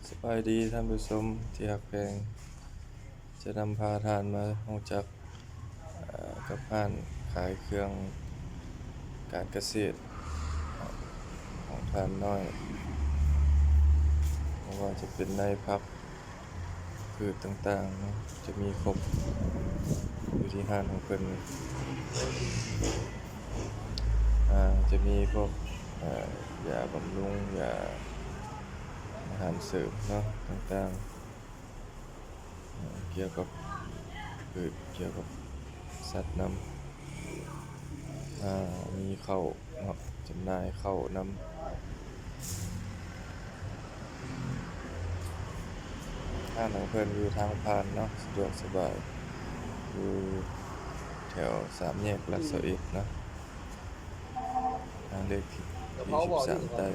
ສະບາຍດີທ່ານຜູ້ຊົມທີ່ຮັກແພງ, ຈະນຳພາທ່ານມາຮູ້ຈັກ ເອີ ກັບຮ້ານຂາຍເຄື່ອງການກະເສດຂອງທ່ານນ້ອຍ, ບໍ່ວ່າຈະເປັນໃນຜັກ ພືດຕ່າງໆເນາະ ຈະມີຄົບຢູ່ທີ່ຮ້ານຂອງເພິ່ນ. ອາ ຈະມີພວກ ເອີ ຢາບຳລຸງ, ຢາອາຫານເສີມເນາະ ຕ່າງໆ ເອີ ກ່ຽວກັບພືດ, ກ່ຽວກັບສັດນຳ. ອາ ມີເຂົ້າເນາະ ຈຳໜ່າຍເຂົ້ານຳ. ຮ້ານຂອງເພິ່ນຢູ່ທາງຜ່ານເນາະ ສະດວກສະບາຍ, ຢູ່ແຖວສາມແຍກຫຼັກຊາວເອັດເນາະ ທາງເລກທີ ທີສິບສາມໃຕ້.